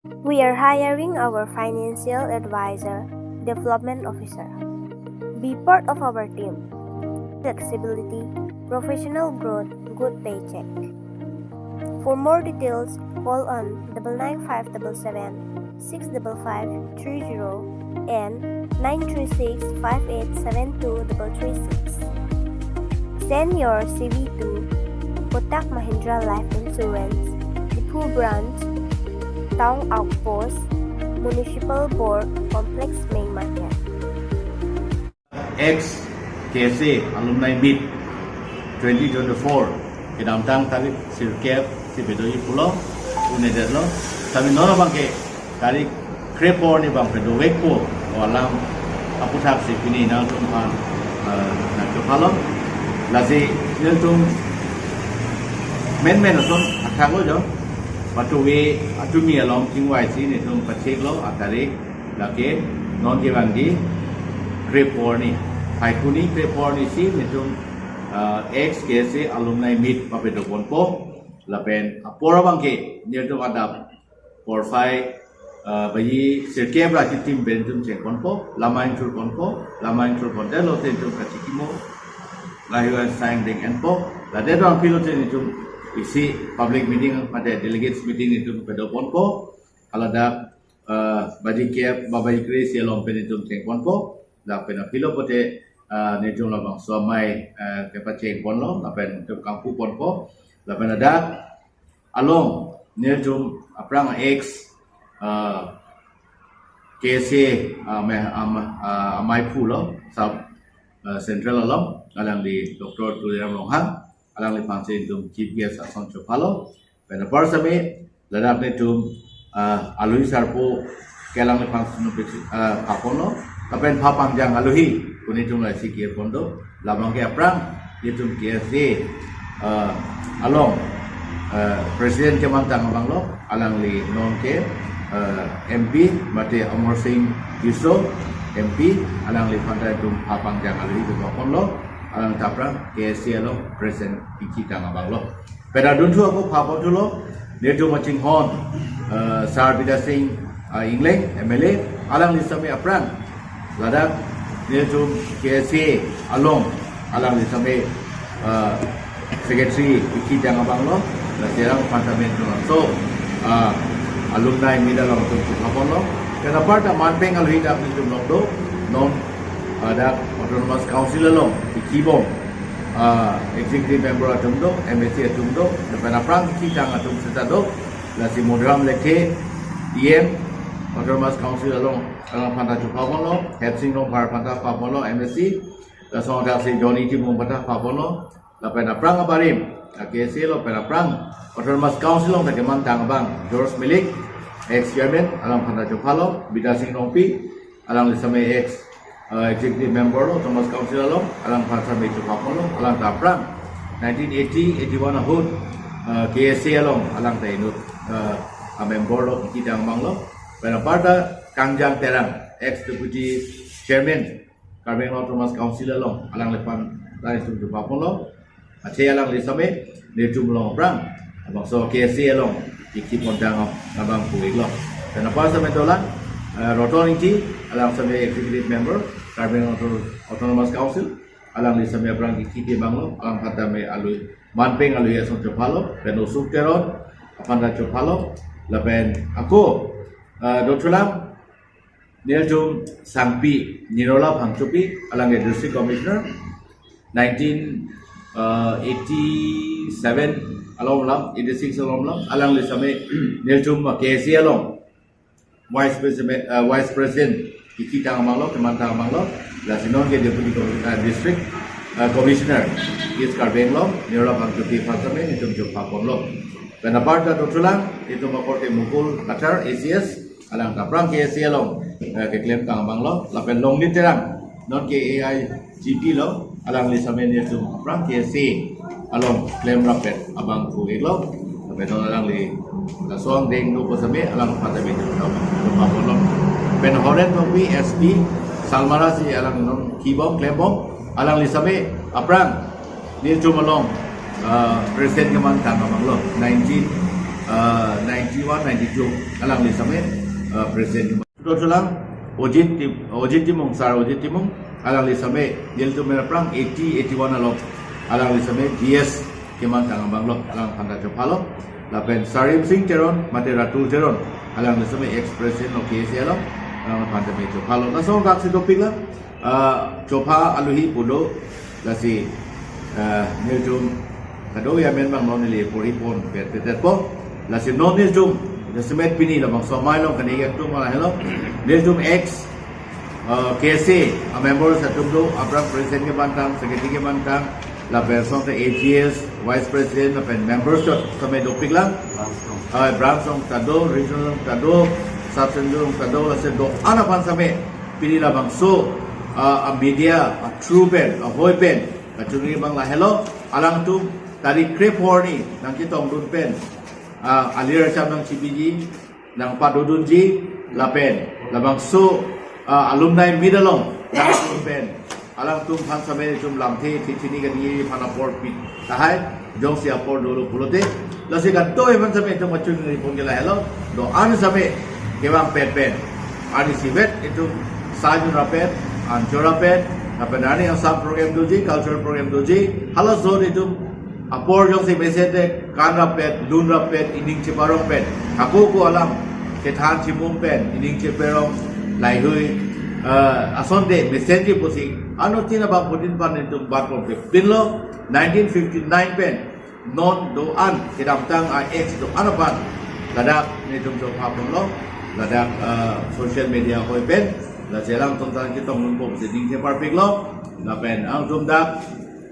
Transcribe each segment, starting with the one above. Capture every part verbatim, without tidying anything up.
We are hiring our financial advisor, development officer. Be part of our team. Flexibility, professional growth, good paycheck. For more details, call on double nine five double seven six double five three zero and nine three six five eight seven two double three six. Send your C V to Kotak Mahindra Life Insurance, Diphu Branch, Town Outpost, Municipal Board Complex, Main Market. Ex K S A Alumni Meet twenty twenty-four kedamtang tarik sirkep si pedoji pulo, une detlo. Sami non abangke tarik krepor arni abang pedovekpo pu alam aputhaksi pini nangtumphan, eh, nangchophalo. Lasi nelitum menmen ason athak lo jo. Patuve atumi along chingvaisi nelitum pacheklo atarik lake non kevangji krepor arni. Phaikuni krepor arni si nelitum, eh, ex K S A Alumni Meet papedoponpo. Lapen apor abangke nelitum adap porphai, eh, baji sirkep ra chitim pen nelitum chengponpo, lama ingthurponpo, lama ingthurponte lote nelitum kachikimo, lahei sang deng enpo, lade dong aphi lote nelitum isi public meeting mate delegates meeting nelitum pedoponpo, haladak, eh, baji kep, ba baji kre isi along pen nelitum chengponpo, lapen aphi lo pote, eh, nelitum labangso amei, eh, kepachengponlo, lapen nelitum kangpuponpo, lapen ladak along nelitum aphrang ex, ah, K S A, ah, me-, am-, ah, amaiphu lo, sub, ah, central along, alangli Doctor Tuliram Ronghang, alangliphan si nelitum chief guest ason chophalo. Pen apar sami ladak nelitum, ah, alohi sarpo ke alangliphan si nelitum, ah, phaponlo. Lapen pha pangjang alohi pu nelitum lasi kirpon do. Labangke aphrang nelitum K S A, ah, along, ah, president kemantang abanglo, alangli nonke, ah, M P mate Amarsing Tisso M P, alangliphan ta nelitum pha pangjang alohi kephaponlo, alangta aphrang K S A along president kechitang abanglo. Pen adunthu ako phaponthulo, nelitum achinghon, eh, Sir Bidya Sing, eh, Engleng, M L A, alangli sami aphrang ladak nelitum K S A along, alangli sami, eh, secretary kechitang abanglo, lasi alangphan ta nelitum laso, eh, alumni meet along nelitum chephaponlo. Pen apar ta manpeng alohi dak nelitum longdo, non, eh, dak Autonomous Council along kechibom, ah, executive member atum do, M A C atum do, lapen aphrang kechitang atum seta do, lasi Madhuram Lekthe, E M, Autonomous Council along, alangphan ta chephaponlo, Hepsing Rongphar aphan ta phaponlo, M A C, laso adak si Johnny Timung aphan ta phaponlo, lapen aphrang abarim, ah, K S A lo, pen aphrang Autonomous Council along ta kemantang abang, George Milik, ex chairman, alangphan ta chephalo, Bidya Sing Rongpi, alangli sami ex, eh, executive member lo, Autonomous Council along, alangphan sami chephaponlo, alangta aphrang nineteen eighty eighty-one ahut, eh, K S A along, alangta inut, eh, amember lo, kechitang abanglo. Pen apar ta Kangjang Terang, ex deputy chairman, Karbi Anglong Autonomous Council along, alangliphan ta nelitum chephaponlo. Athe alangli sami nelitum along aphrang, labangso K S A along kechipon tang abang pu-iklo. Pen apar sami dolang, eh, Roton Ingti, alang sami executive member, Karbi Anglong Auto-, Autonomous Council, alangli sami aphrang kechipi abanglo, alangphan ta me alohi, manpeng alohi ason chephalo, pen Usuk Teron aphan ta chephalo, lapen ako, eh, dothulang, nelitum Sangpi Nirola Phangchopi, alangke District Commissioner, nineteen, uh, eighty-seven along lam, eighty-six along lam, alangli sami nelitum K S A along Vice President, uh, Vice President kechitang abanglo, kemantang abanglo, lasi nonke Deputy Commi-, uh, District, uh, Commissioner, East Karbi Anglong, Nirola Phangchopi aphan sami nelitum chephaponlo. Pen apar ta dothulang, nelitum akorte Mukul Kathar, A C S, alangta aphrang K S A along, eh, keklemtang abanglo, lapen Longni Terang, nonke A I G P lo, alangli sami nelitum aphrang K S A along klemrappet abang pu-iklo, lapen non alangli laso angdeng do pu sami alangphan ta me chephaponlo. Pen Horen Tokbi S P, Salmara si alang non kibom, klembom, alangli sami aphrang nelitum along, ah, President kemantang abanglo, nineteen uh, ninety-one, ninety-two alangli same, uh, president. Tulang Ojit Tim-, Ojit Timung, Sir Ojit Timung, alangli same nelitum aphrang eighty, eighty-one along alangli same G S kemantang abang lo, alangphan ta chophalo. Lapen Sarim Singh Teron, mate Ratul Teron, alangli same ex-president lo K S A along, alangphan ta me chophalo. Lason kaksi topic la, ah, chopha aluhi pulo, lasi, ah, nelitum kadokave amen abang non neli porhi pon petetetpo. Lasi non nelitum, jasemet pini labangso amei along kani atum lahelo, nelitum ex, ah, K S A a members atum do, aphrang president kemantang, secretary kemantang, lapen asonte A G S, vice president, lapen members chot same dopik lang. Ah, branch along ta do, regional along ta do, sub-centre along ta do, lasi do-an aphan same pini labangso, ah, a media a through pen, ahoi pen kachongri abang lahelo, alangtum tarik kre-pho arni nangchetongdun pen, ah, alir acham nangchipiji, nangpadodunji, lapen labangso, ah, alumni meet along nangdun pen alangtumphan same itum lamthe thithini kani aphan apor pi tahai, jongsi apor dolo pulote, lasi kadokave aphan same itum kachongri pon ke lahelo, do-an same kevang pen pen, arni isivet itum sajun rapet, anchor rapet, lapen arni asam program doji, cultural program doji, halason itum apor jongsi mesen te kan rapet, lun rapet, ining cheparong pen, ako ako alam kethan chimum pen ining cheparong, laheihui, eh, asonte mesenji pusi, anuttin abangphutin aphan itum bat pon pe pinlo, nineteen fifty-nine pen non do-an kedamtang a ex do-an aphan ladak nelitum chopha ponlo, ladak, eh, social media ahoi pen, lasi alangtum ta chetongdunpo pusi ningje parpiklo, lapen alangtum dak,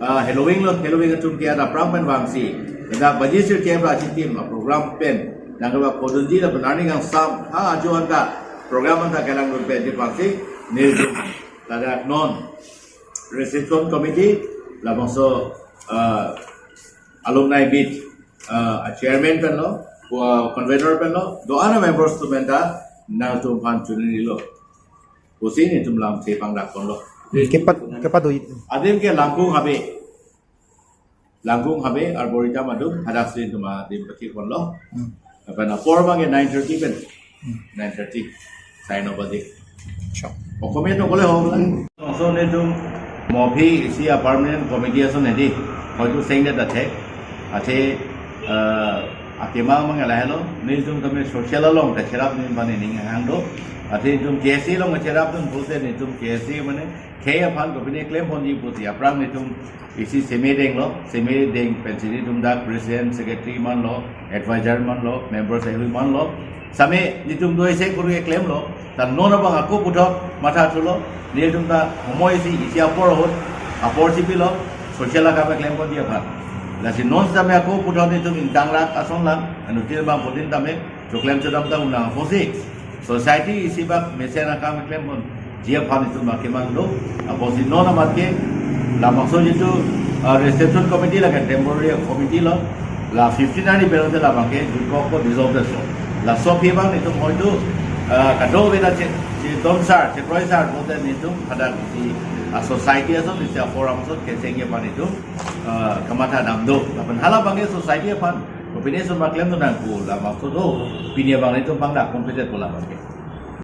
ah, Halloween lo, Halloween atum ke ada aphrang pen vangsi, ladak baji sirkep ra chitim a program pen nangkevang podunji, lapen arni kangsam ha ajo anta program anta kelangdun penji aphansi nelitum ladak non reception committee labangso, ah, alumni meet, ah, a chairman pen lo, ah, convener pen lo, do-an a members atum pen ta nangtumphan choningri lo pusi nelitum lamthe pangdak ponlo. Kepat, kepat do. Adim ke Langkung Habe. Langkung Habe, Arboretum atum, hadak si nelitum adim pathik ponlo. Hmm. Lapen apor abang ke nine thirty pen. Hmm. Nine thirty. Sai no baje. Sure. Okomen no kole ho. Hmm. So nelitum mo aphi isi a permanent committee ason hedi. Hoitu sengdet athe. Athe, eh, akemang abang lahelo. Nelitum tame social along kacherap nelitum aphan ning hang do. Athe nelitum K S A along kacherapdun pulote nelitum K S A mane khei aphan kopine klem ponji pusi aphrang nelitum isi seme denglo, seme deng pensi nelitum dak president, secretary manlo, advisor manlo, members aheihui manlo, same nelitum do isi kuru klemlo, ta non abang ako puthot mathathulo, nelitum ta homoi isi, isi apor ahut, apor chipilo, social akam klem ponji aphan. Lasi non same ako puthot nelitum ingtang rak ason lang, anuttin abangphutin tame choklem chodam ta un-e apotsi society isi bak mesen akam klem ponji aphan itum bak kemang do. Apotsi non amat ke labangso jitu, ah, reception committee lake temporary committee lo, la fifteen arni pen te labang ke jutkok ko dissolve so. Laso aphi abang nelitum hoitu, ah, kadokave ta che, che dom sar, che kroi sar pulote nelitum hadak si, ah, society ason, isi a forum ason kesengji aphan itum, ah, kamatha dam do. Lapen hala abang ke society aphan kopine ason bak klemdun nangkok labangso do. Pini abang nelitum pangdak completed ko labang ke.